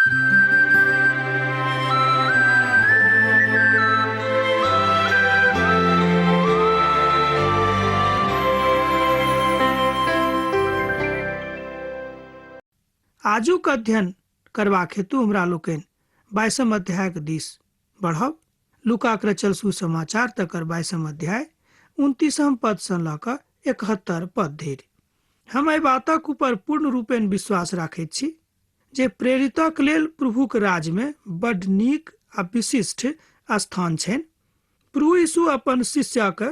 आजुक अध्ययन करबाक हेतु हमरा लोकनि 22म अध्यायक दिस बढ़ब। लूकाक रचल सुसमाचार तकर 22म अध्याय 29म पद सँ लऽ कऽ 71 पद धरि। हम एहि बातक ऊपर पूर्ण रूपेण विश्वास राखैत छी जे प्रेरितक लेल प्रभुक राजमे बड्ड नीक आ विशिष्ट स्थान छनि। प्रभु यीशु अपन शिष्यक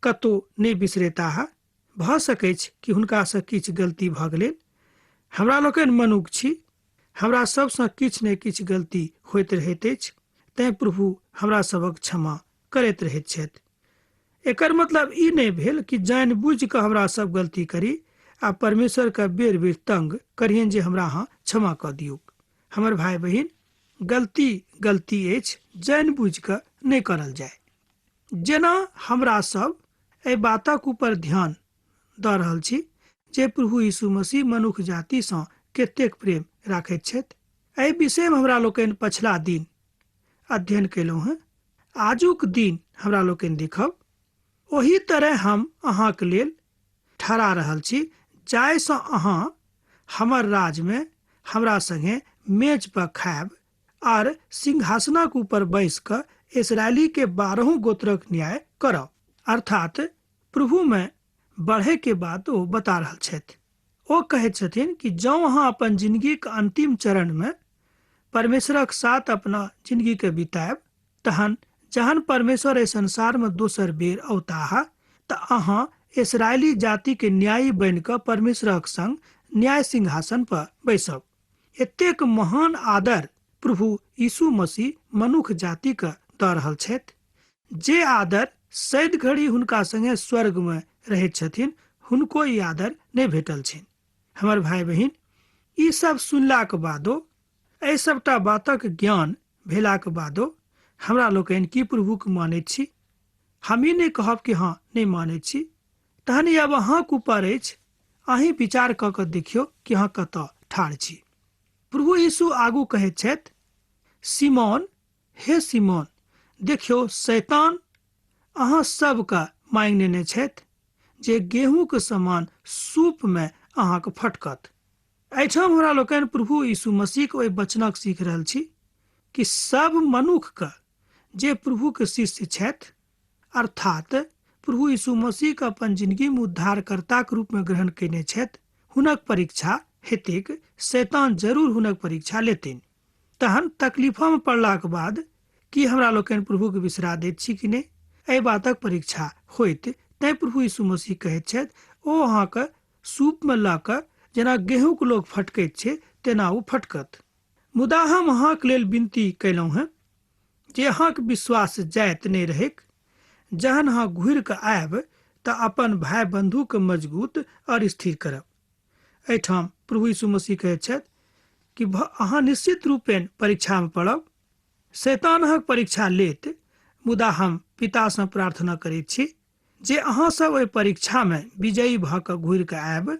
कतौ नहि बिसरेताह। भऽ सकैछ कि हुनकासँ किछु गलती भऽ गेलनि। हमरा लोकनि मनुख छी। हमरा सभसँ किछु ने किछु गलती होइत रहैत अछि, तेँ प्रभु हमरा सभक क्षमा करैत रहैत छथि। एकर मतलब ई नहि भेल कि जानि बुझि कऽ हमरा सब गलती करी आ परमेश्वर के बेर बेर तंग करियनि जे हमरा अहाँ क्षमा कऽ दियौक। हमर भाय बहिन, गलती गलती अछि, जानि बुझि कऽ नहि करल जाय। जेना हमरा सब एहि बातक ऊपर ध्यान दऽ रहल छी जे प्रभु यीशु मसीह मनुख जाति सँ कतेक प्रेम राखैत छथि, एहि विषय मे हमरा लोकनि पछिला दिन अध्ययन कयलहुँ हेँ। आजुक दिन हमरा लोकनि देखब। ओही तरह हम अहाँक लेल ठहरा रहल छी जाहिसँ अहाँ हमर राजमे हमरा संगे मेज पर खायब आर सिंहासनक ऊपर बैस कऽ इसराइली के 12 गोत्रक न्याय करब। अर्थात प्रभु में बढ़े के बात ओ बता रहल छथि। ओ कहैत छथिन कि जँ अहाँ अपन जिंदगीक अंतिम चरण में परमेश्वरक साथ अपना जिंदगी के बितायब, तहन जहन परमेश्वर एहि संसार में दोसर बेर औताह तऽ अहाँ इसराइली जाति के न्यायी बनि कऽ परमेश्वरक संग न्याय सिंहासन पर बैसब। एतेक महान आदर प्रभु यीशु मसीह मनुख जाति के दऽ रहल छथि। जे आदर सैद घड़ी हुनका संगे स्वर्ग में रहैत छथिन, हुनको ई आदर नहि भेटल छनि। हमर भाय बहिन, ई सब सुनलाक बादो, एहि सबटा बातक ज्ञान भेलाक बादो हमरा लोकनि की प्रभुके मानैत छी? हम ई नहि कहब कि हँ नहि मानैत छी। तहन ई आब अहाँक ऊपर अछि, अहीं विचार कऽ कऽ देखियौ कि अहाँ कतऽ ठाढ़ छी। प्रभु यीशु आगू कहैत छथि, सिमोन, हे सिमोन, देखियौ शैतान अहाँ सबके मांगि नेने छथि जे गेहूँक समान सूप में अहाँके फटकत। एहिठाम हमरा लोकनि प्रभु यीशु मसीहक ओहि वचनक सीख रहल छी कि सब मनुखके जे प्रभुके शिष्य छथि, अर्थात प्रभु यीशु मसीहके अपन जिंदगीमे उद्धारकर्ताक रूपमे ग्रहण कयने छथि, हुनक परीक्षा हेतैक। शैतान जरूर हुनक परीक्षा लेथिन। तहन तकलीफमे पड़लाक बाद की हमरा लोकनि प्रभुके बिसरा दैत छी कि नहि, एहि बातक परीक्षा होइत। तैं प्रभु यीशु मसीह कहैत छथि, ओ अहाँके सूपमे लऽ कऽ जेना गेहूँके लोक फटकैत छै तेना ओ फटकत। मुदा हम अहाँके लेल विनती कयलहुँ हेँ जे अहाँके विश्वास जाइत नहि रहैक। जहन अहाँ घुरि कऽ आयब तऽ अपन भाय बन्धुके मजगूत आओर स्थिर करब। एहिठाम प्रभु यीशु मसीह कहैत छथि कि अहाँ निश्चित रूपेण परीक्षामे पड़ब, शैतान अहाँक परीक्षा लेत, मुदा हम पितासँ प्रार्थना करैत छी जे अहाँ सब ओहि परीक्षामे विजयी भऽ कऽ घुरि कऽ आयब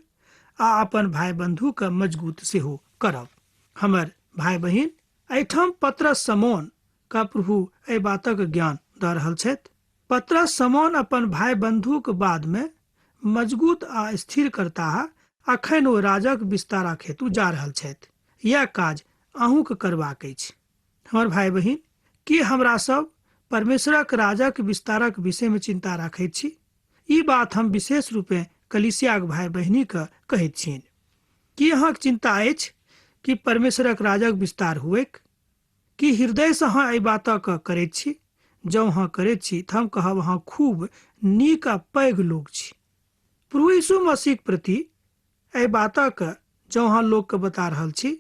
आ अपन भाय बन्धुके मजगूत सेहो करब। हमर भाय बहिन, एहिठाम पतरस समोन का प्रभु एहि बातक ज्ञान दऽ रहल छथि। पतरस समोन अपन भाय बन्धुक बादमे मजगूत आ स्थिर करताह। अखन ओ राजक विस्तारक हेतु जा रहल छथि। यैह काज अहूँके करबाक अछि। हमर भाय बहिन, की हमरा सब परमेश्वरक राजक विस्तारक विषय में चिंता राखैत छी? ई बात हम विशेष रूपे कलीसियाक भाय बहिनी के कहैत छियनि। की अहाँक चिंता अछि कि परमेश्वरक राजक विस्तार हुएक? की हृदय से अहाँ एहि बातक करैत छी? जँ अहाँ करैत छी तऽ हम कहब अहाँ खूब नीक आ पैघ लोक छी। प्रभु यीशु मसीहक प्रति एहि बातक जँ अहाँ लोकके बता रहल छी,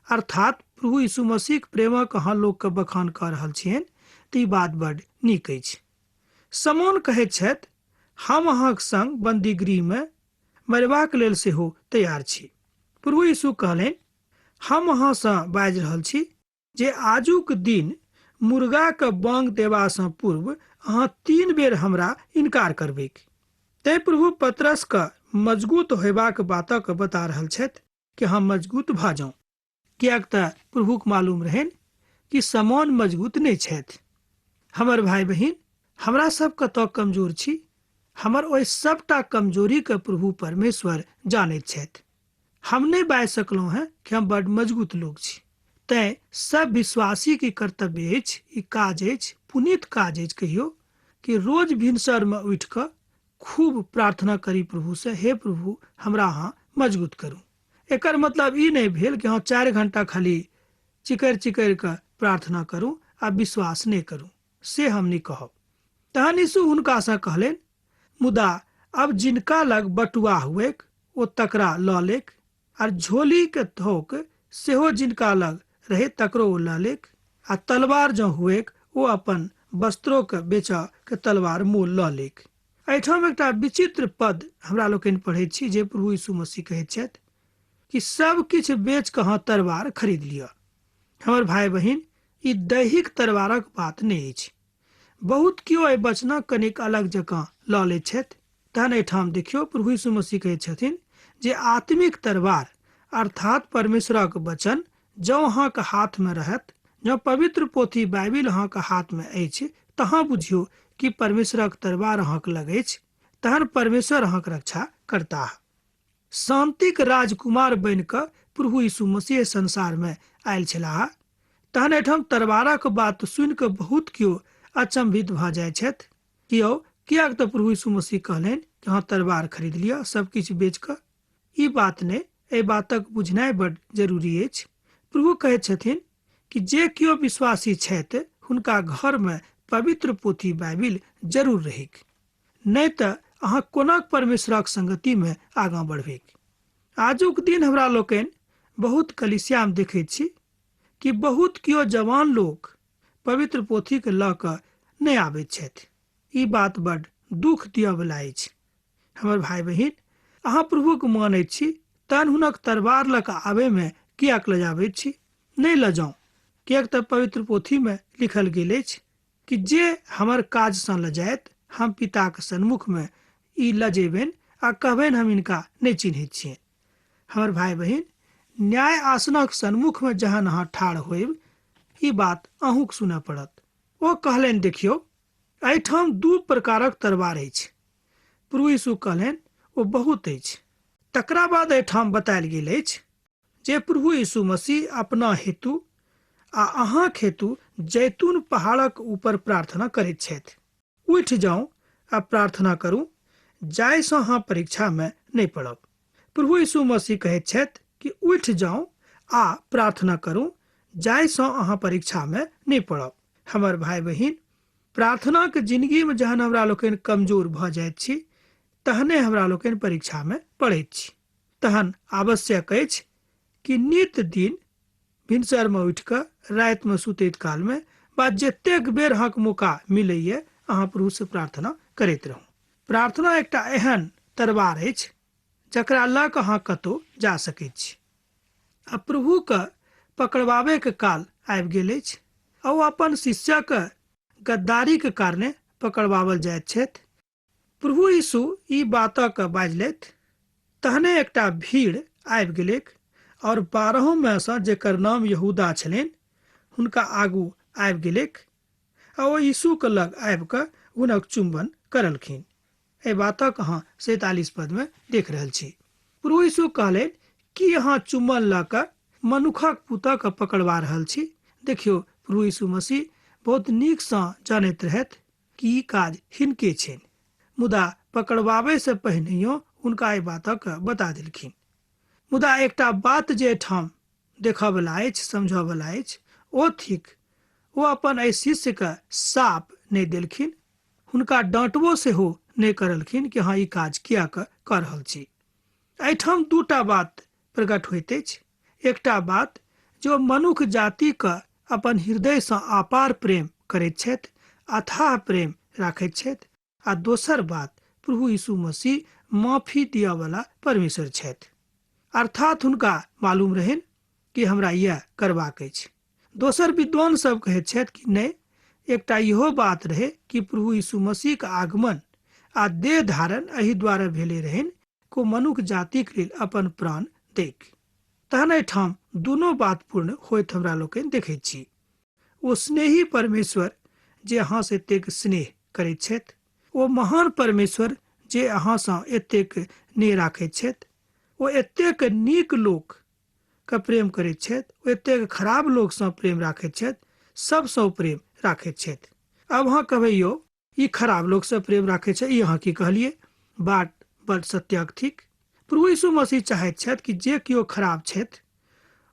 अर्थात प्रभु यीशु मसीहक प्रेमक अहाँ लोकके बखान कऽ रहल छियनि, तऽ ई बात बड्ड नीक अछि। समोन कहैत छथि, हम अहाँक संग बन्दीगृहमे मरबाक लेल सेहो तैयार छी। प्रभु यीशु कहलनि, हम अहाँसँ बाजि रहल छी जे आजुक दिन मुर्गाक बांग देबासँ पूर्व अहाँ 3 बेर हमरा इनकार करबैक। तैं प्रभु पतरसके मजगूत होयबाक बातक बता रहल छथि कि अहाँ मजगूत भऽ जाउ। किएक तऽ प्रभुक मालूम रहनि कि शमौन मजबूत नहि छथि। हमर भाय बहिन, हमरा सब कतऽ कमजोर छी, हमर ओहि सबटा कमजोरीके प्रभु परमेश्वर जानैत छथि। हम नहि बाजि सकलहुँ हेँ कि हम बड्ड मजबूत लोक छी। तैँ सब विश्वासीके कर्तव्य अछि, ई काज अछि, पुनीत काज अछि कहियो कि रोज भिनसरमे उठि कऽ खूब प्रार्थना करी प्रभुसँ, हे प्रभु हमरा अहाँ मजबूत करू। एकर मतलब ई नहि भेल कि अहाँ 4 घंटा खाली चिकरि चिकरि कऽ प्रार्थना करू आ विश्वास नहि करू, से हम नहि कहब। तहन यीशु हुनकासँ कहलनि, मुदा अब जिनका लग बटुआ हुएक ओ तकरा लऽ लेक, आर झोलीके थोक सेहो जिनका लग रहे तकरो ओ लऽ लेक, आ तलवार जँ हुएक ओ अपन वस्त्रोके बेचऽ के तलवार मोल लऽ लेक। एहिठाम एकटा विचित्र पद हमरा लोकनि पढ़ैत छी जे प्रभु यीशु मसीह कहैत छथि कि सब किछु बेच कऽ अहाँ तलवार खरीद लिअ। हमर भाय बहिन, ई दैहिक तलवारक बात नहि अछि। बहुत केओ एहि वचनक कनिक अलग जकाँ लऽ लैत छथि। तहन एहिठाम देखियौ प्रभु यीशु मसीह कहैत छथिन जे आत्मिक तलवार अर्थात परमेश्वरक वचन जँ अहाँके हाथमे रहत, जँ पवित्र पोथी बाइबिल अहाँके हाथमे अछि, तहाँ बुझियौ कि परमेश्वरक तलवार अहाँके लग अछि, तहन परमेश्वर अहाँके रक्षा करताह। शांतिक राजकुमार बनि कऽ प्रभु यीशु मसीह संसारमे आयल छलाह। तहन एहिठाम तलवारक बात सुनि कऽ बहुत केओ अचंभित भऽ जाइ छथि। कियो किएक तऽ प्रभु यीशु मसीह कहलनि कि अहाँ तलवार खरीद लिअ सब किछु बेच कऽ। ई बात नहि, एहि बातक बुझनाइ बड जरूरी अछि। प्रभु कहैत छथिन कि जे केओ विश्वासी छथि हुनका घरमे पवित्र पोथी बाइबिल जरूर रहैक, नहि तऽ अहाँ कोना परमेश्वरक संगतिमे आगाँ बढ़बैक। आजुक दिन हमरा लोकनि बहुत कलिसियामे देखैत छी कि बहुत केओ जवान लोक पवित्र पोथीके लऽ कऽ नहि आबैत छथि। ई बात बड दुख दिअवला अछि। हमर भाय बहिन, अहाँ प्रभुके मानैत छी तहन हुनक तलवार लऽ कऽ आबैमे किएक लजाबैत छी? नहि लजाउ, किएक तऽ पवित्र पोथीमे लिखल गेल अछि कि जे हमर काजसँ लजायत हम पिताक सन्मुखमे ई लजेबनि आ कहबनि हम हिनका नहि चिन्हैत छियनि। हमर भाय बहिन, न्याय आसनक सन्मुखमे जहन अहाँ ठाढ़ होयब ई बात अहूँक सुनय पड़त। ओ कहलनि, देखियौ, एहिठाम 2 प्रकारक तलवार अछि। प्रभु यीशु कहलनि, ओ बहुत अछि। तकरा बाद एहिठाम बतायल गेल अछि जे प्रभु यीशु मसीह अपना हेतु आ अहाँक हेतु जैतून पहाड़क ऊपर प्रार्थना करैत छथि। उठि जाउ आ प्रार्थना करू जाहिसँ अहाँ परीक्षामे नहि पड़ब। प्रभु यीशु मसीह कहैत छथि कि उठि जाउ आ प्रार्थना करू जाहिसँ अहाँ परीक्षामे नहि पड़ब। हमर भाय बहिन, प्रार्थनाक जिंदगीमे जहन हमरा लोकनि कमजोर भऽ जाइत छी तहने हमरा लोकनि परीक्षामे पड़ैत छी। तहन आवश्यक अछि कि नित दिन भिनसरमे उठि कऽ रातिमे सुतैत कालमे वा जतेक बेर अहाँके मौका मिलैए अहाँ प्रभुसँ प्रार्थना करैत रहू। प्रार्थना एकटा एहन तलवार अछि जकरा लऽ कऽ अहाँ कतहु जा सकैत छी। आ प्रभुके पकड़बाबैके काल आबि गेल अछि आ ओ अपन शिष्यक गद्दारीके कारणे पकड़बावल जाइत छथि। प्रभु यीशु ई बातक बाजलथि तहने एकटा भीड़ आबि गेलैक और 12 मे सँ जेकर नाम यहूदा छलनि हुनका आगू आबि गेलैक आ ओ यीशुके लग आबि कऽ हुनक चुम्बन करलखिन। एहि बातक अहाँ 47 पदमे देख रहल छी। प्रभु यीशु कहलनि, की अहाँ चुम्बन लऽ कऽ मनुखक पुतक पकड़वा रहल छी? देखियौ, प्रभु यीशु मसीह बहुत नीकसँ जानैत रहथि कि ई काज हिनके छनि, मुदा पकड़वाबैसँ पहिनहियो हुनका एहि बातक बता देलखिन। मुदा एकटा बात जे एहिठाम देखऽवला अछि, समझऽवला अछि, ओ थिक ओ अपन एहि शिष्यके साप नहि देलखिन, हुनका डाँटबो सेहो नहि करलखिन कि अहाँ ई काज किएक कऽ रहल छी। एहिठाम 2टा बात प्रकट होइत अछि। एकटा बात जे ओ मनुख जातिके अपन हृदयसँ अपार प्रेम करैत छथि, अथाह प्रेम राखैत छथि, आ दोसर बात प्रभु यीशु मसीह माफी दिअवला परमेश्वर छथि। अर्थात हुनका मालूम रहनि कि हमरा इएह करबाक अछि। दोसर विद्वान सब कहैत छथि कि नहि, एकटा इहो बात रहे कि प्रभु यीशु मसीहक आगमन आ देह धारण एहि द्वारा भेले रहनि को मनुख जातिक लेल अपन प्राण दैक। तहन एहिठाम दुनू बात पूर्ण होइत हमरा लोकनि देखैत छी। ओ स्नेही परमेश्वर जे अहाँसँ एतेक स्नेह करैत छथि, ओ महान परमेश्वर जे अहाँसँ एतेक नेह राखैत छथि, ओ एतेक नीक लोक के प्रेम करैत छथि, ओ एतेक खराब लोकसँ प्रेम राखैत छथि, सबसँ ओ प्रेम राखैत छथि। आब अहाँ कहबै, यौ ई खराब लोकसँ प्रेम राखै छै, ई अहाँ की कहलियै? बात बड सत्यक थिक। प्रभु यीशु मसीह चाहैत छथि कि जे केओ खराब छथि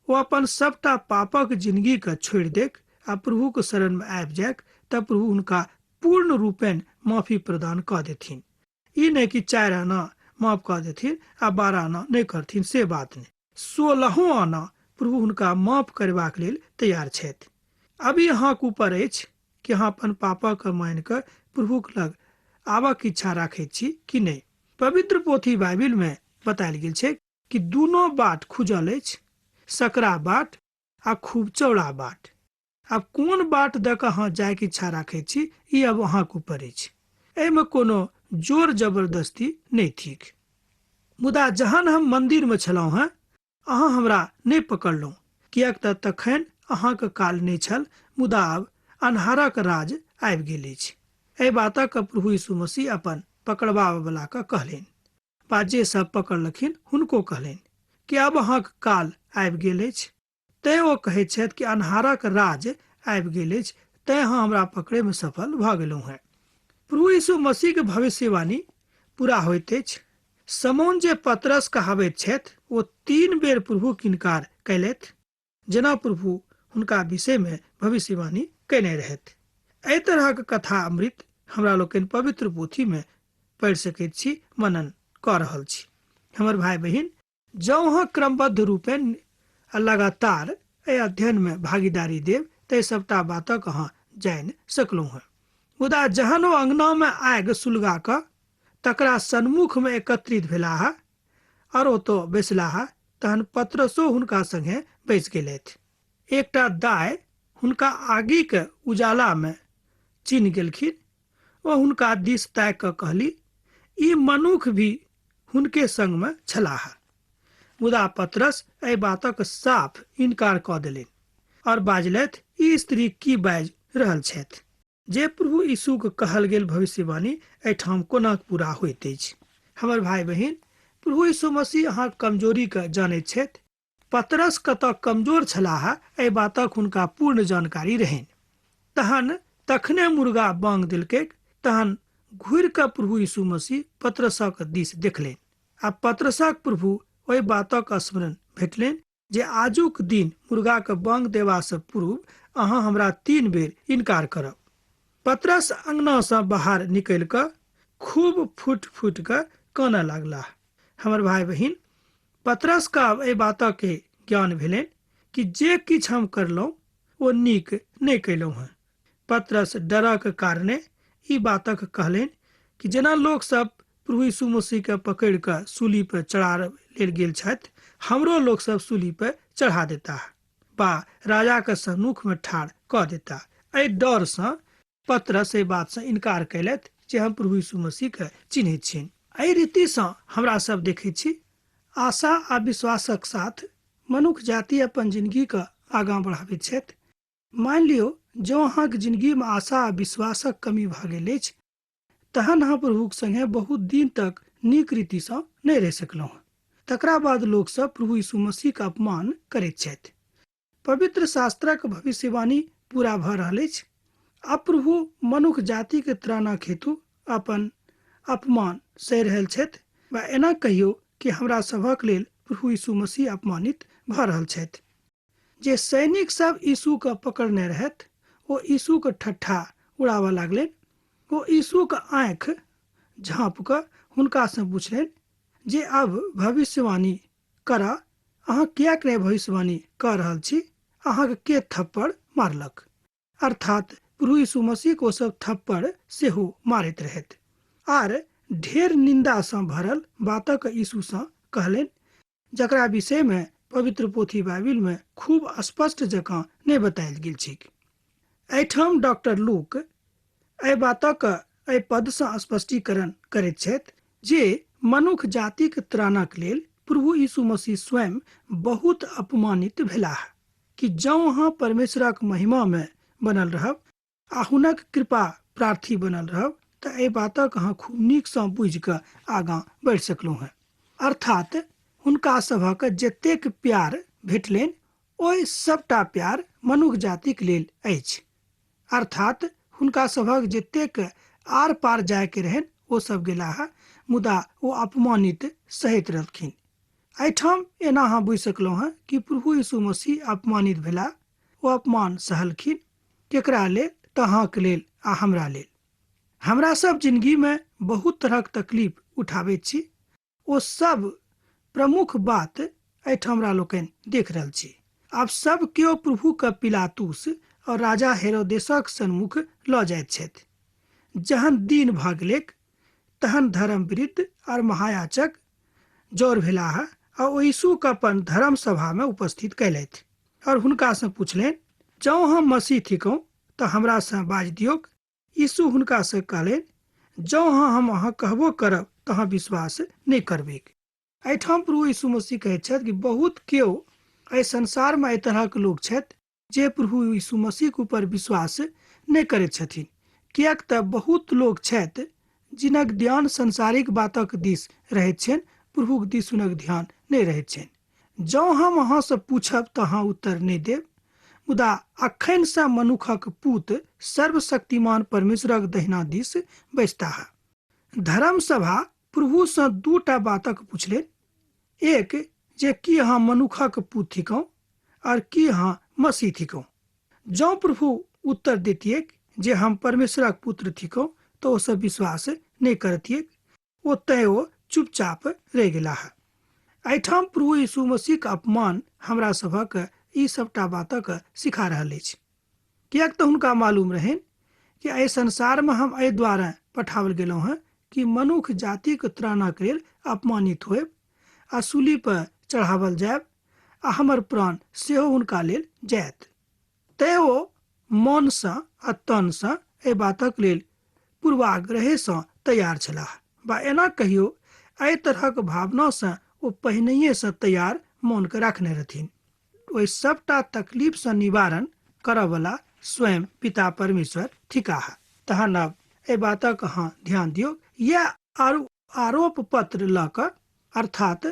ओ अपन सबटा पापक जिंदगीके छोड़ि देक आ प्रभुके शरणमे आबि जाइक, तब प्रभु हुनका पूर्ण रूपेण माफी प्रदान कऽ देथिन। ई नहि कि 4 आना माफ कऽ देथिन आ 12 आना नहि करथिन, से बात नहि। 16 आना प्रभु हुनका माफ करबाक लेल तैयार छथि। अब ई अहाँके ऊपर अछि कि अहाँ अपन पापक मानि कऽ प्रभुक लग आबक इच्छा राखैत छी कि नहि। पवित्र पोथी बाइबिल में बतायल गेल छै कि दुनो बाट खुजल अछि, सकरा बाट आ खूब चौड़ा बाट। आब कोन बाट दऽ कऽ अहाँ जायके इच्छा राखैत छी, ई आब अहाँके ऊपर अछि। एहिमे कोनो जोर जबरदस्ती नहि थिक। मुदा जहन हम मन्दिरमे छलहुँ हेँ, अहाँ हमरा नहि पकड़लहुँ, किएक तऽ तखन अहाँके काल नहि छल, मुदा आब अन्हारक राज आबि गेल अछि। एहि बातक प्रभु यीशु मसीह अपन पकड़बाबयवलाके कहलनि वा जे सब पकड़लखिन हुनको कहलनि कि आब अहाँके काल आबि गेल अछि। तैं ओ कहैत छथि कि अन्हारक राज आबि गेल अछि, तैं अहाँ हमरा पकड़ैमे सफल भऽ गेलहुँ हेँ। प्रभु यीशु मसीहके भविष्यवाणी पूरा होइत अछि। समौन जे पतरस कहाबैत छथि ओ 3 बेर प्रभुक इनकार कयलथि, जेना प्रभु हुनका विषयमे भविष्यवाणी कयने रहथि। एहि तरहक कथा अमृत हमरा लोकनि पवित्र पोथीमे पढ़ि सकैत छी, मनन कऽ रहल छी। हमर भाय बहिन, जँ अहाँ क्रमबद्ध रूपेण आ लगातार एहि अध्ययनमे भागीदारी देब तऽ एहि सभटा बातक अहाँ जानि सकलहुँ हेँ। मुदा जहन ओ अङ्गनामे आगि सुलगा कऽ तकरा सन्मुखमे एकत्रित भेलाह आओर ओतऽ बैसलाह, तहन पतरसो हुनका सङ्गे बैसि गेलथि। एकटा दाइ हुनका आगिक उजालामे चिन्ह गेलखिन। ओ हुनका दिस ताकि कऽ कहली, ई मनुख भी हुनके संगमे छलाह। मुदा पतरस एहि बातक साफ इनकार कऽ देलनि आओर बाजलथि, ई स्त्री की बाजि रहल छथि? जे प्रभु यीशुक कहल गेल भविष्यवाणी एहिठाम कोना पूरा होइत अछि। हमर भाय बहिन, प्रभु यीशु मसीह अहाँक कमजोरीके जानैत छथि। पतरस कतऽ कमजोर छलाह एहि बातक हुनका पूर्ण जानकारी रहनि। तहन तखने मुर्गा बांग देलकैक, तहन घुरि कऽ प्रभु यीशु मसीह पतरसक दिस देखलनि आ पतरसक प्रभु ओहि बातक स्मरण भेटलनि जे आजुक दिन मुर्गाक बांग देबासँ पूर्व अहाँ हमरा 3 बेर इनकार करब। पतरस अंगनासँ बाहर निकलि कऽ खूब फूटि फूटि कऽ कानऽ लागलाह। हमर भाय बहिन, पतरसके आब एहि बातके ज्ञान भेलनि कि जे किछु हम करलहुँ ओ नीक नहि कयलहुँ हेँ। पतरस डरक कारणे ई बातक कहलनि कि जेना लोक सब प्रभु यीशु मसीहके पकड़ि कऽ सूली पर चढ़ा लेल गेल छथि, हमरो लोक सब सूली पर चढ़ा देताह बा राजाके सम्मुखमे ठाढ़ कऽ देताह। एहि डरसँ पतरस एहि बातसँ इनकार कयलथि जे हम प्रभु यीशु मसीहके चिन्हैत छियनि। एहि रीतिसँ हमरा सब देखैत छी आशा आ विश्वासक साथ मनुख जाति अपन जिंदगीके आगाँ बढ़ाबैत छथि। मानि लियौ जँ अहाँके जिंदगीमे आशा आ विश्वासक कमी भऽ गेल अछि, तहन अहाँ प्रभुक संगे बहुत दिन तक नीक रीतिसँ नहि रहि सकलहुँ हँ। तकरा बाद लोकसभ प्रभु यीशु मसीहके अपमान करैत छथि। पवित्र शास्त्रक भविष्यवाणी पूरा भऽ रहल अछि। आब प्रभु मनुख जातिके त्राणक हेतु अपन अपमान सहि रहल छथि, वा एना कहियौ कि हमरा सभक लेल प्रभु यीशु मसीह अपमानित भऽ रहल छथि। जे सैनिक सब यीशुके पकड़ने रहथि ओ यीशुके ठट्ठा उड़ाबऽ लागलनि। ओ यीशुके आँखि झाँपि कऽ हुनकासँ पुछलनि जे आब भविष्यवाणी करऽ, अहाँ किएक नहि भविष्यवाणी कऽ रहल छी? अहाँके के थप्पड़ मारलक? अर्थात प्रभु यीशु मसीहके ओ सब थप्पड़ सेहो मारैत रहथि। आर ढेर निन्दासँ भरल बातक यीशुसँ कहलनि, जकरा विषयमे पवित्र पोथी बाइबिलमे खूब स्पष्ट जकाँ नहि बतायल गेल छैक। एहिठाम डॉक्टर लूक एहि बातक एहि पदसँ स्पष्टीकरण करैत छथि जे मनुख जातिक त्राणक लेल प्रभु यीशु मसीह स्वयं बहुत अपमानित भेलाह कि जँ अहाँ परमेश्वरक महिमामे बनल रहब आ हुनक कृपा प्रार्थी बनल रहब तऽ एहि बातक अहाँ खूब नीकसँ बुझि कऽ आगाँ बढ़ि सकलहुँ हेँ। अर्थात हुनका सभक जतेक प्यार भेटलनि ओहि सभटा प्यार मनुख जातिक लेल अछि। अर्थात हुनका सभक जतेक आर पार जायके रहनि ओ सभ गेलाह मुदा ओ अपमानित सहैत रहलखिन। एहिठाम एना अहाँ बुझि सकलहुँ हेँ कि प्रभु यीशु मसीह अपमानित भेलाह, ओ अपमान सहलखिन। केकरा लेल? तऽ अहाँके लेल आ हमरा लेल। हमरा सब जिनगीमे बहुत तरहक तकलीफ उठाबैत छी। ओ सब प्रमुख बात एहिठाम हमरा लोकनि देख रहल छी। आब सब केओ प्रभुके पिलातुस और राजा हेरोदेसक सन्मुख लऽ जाइत छथि। जहन दिन भऽ गेलैक तहन धर्म वृद्ध और महायाजक जौर भेलाह आ ओ यीशुके अपन धर्म सभामे उपस्थित कयलथि और हुनकासँ पुछलनि, जँ हम मसीह थिकहुँ तऽ हमरासँ बाजि दियौक। यीशु हुनकासँ कहलनि, जँ हम अहाँ कहबो करब तऽ अहाँ विश्वास नहि करबैक। एहिठाम प्रभु यीशु मसीह कहैत छथि कि बहुत केओ एहि संसारमे एहि तरहक लोक छथि जे प्रभु यीशु मसीहके ऊपर विश्वास नहि करैत छथिन, किएक तऽ बहुत लोक छथि जिनक ध्यान संसारिक बातक दिस रहैत छनि, प्रभुक दिस हुनक ध्यान नहि रहैत छनि। जँ हम अहाँसँ पूछब तऽ अहाँ उत्तर नहि देब, मुदा अखनसँ मनुखक पूत सर्वशक्तिमान परमेश्वरक दहिना दिस बैसताह। धर्म सभा प्रभुसँ दूटा बातक पुछलनि, एक जे की अहाँ मनुखक पूत थिकहुँ और की अहाँ मसीह थिकहुँ। जँ प्रभु उत्तर देतिऐक जे हम परमेश्वरक पुत्र थिकहुँ तऽ ओ सब विश्वास नहि करतिऐक। ओ तैं ओ चुपचाप रहि गेलाह। एहिठाम प्रभु यीशु मसीहक अपमान हमरा सभक ई सबटा बातक सिखा रहल अछि। किएक तऽ हुनका मालूम रहनि कि एहि संसारमे हम एहि द्वारे पठाओल गेलहुँ हेँ कि मनुख जातिक त्राणक लेल अपमानित होयब आ सूली पर चढ़ावल जायब आ हमर प्राण सेहो हुनका लेल जायत। तैं ओ मनसँ आ तनसँ एहि बातक लेल पूर्वाग्रहेसँ तैयार छलाह वा एना कहियौ एहि तरहक भावनासँ ओ पहिनहिएसँ तैयार मोनके राखने रहथिन। ओहि सभटा तकलीफसँ निवारण करऽवला स्वयं पिता परमेश्वर थिकाह। तहन आब एहि बातक अहाँ ध्यान दियौ। इएह आरोप पत्र लऽ कऽ, अर्थात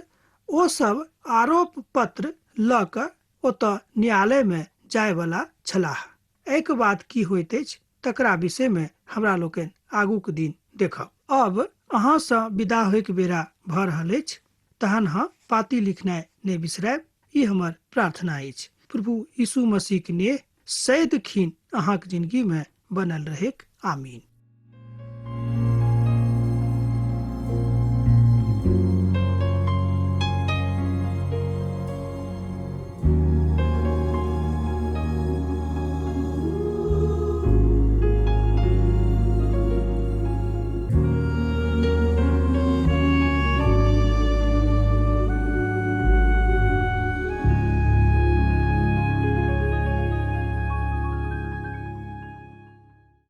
ओ सब आरोप पत्र लऽ कऽ ओतऽ न्यायालयमे जायवला छलाह। एहिके बाद की होइत अछि तकरा विषयमे हमरा लोकनि आगूक दिन देखब। अब अहाँसँ विदा होइके बेरा भऽ रहल अछि, तहन अहाँ पाती लिखनाइ नहि बिसरायब, ई हमर प्रार्थना अछि। प्रभु यीशु मसीहक नेह सदिखिन अहाँक जिनगीमे बनल रहैक। आमीन।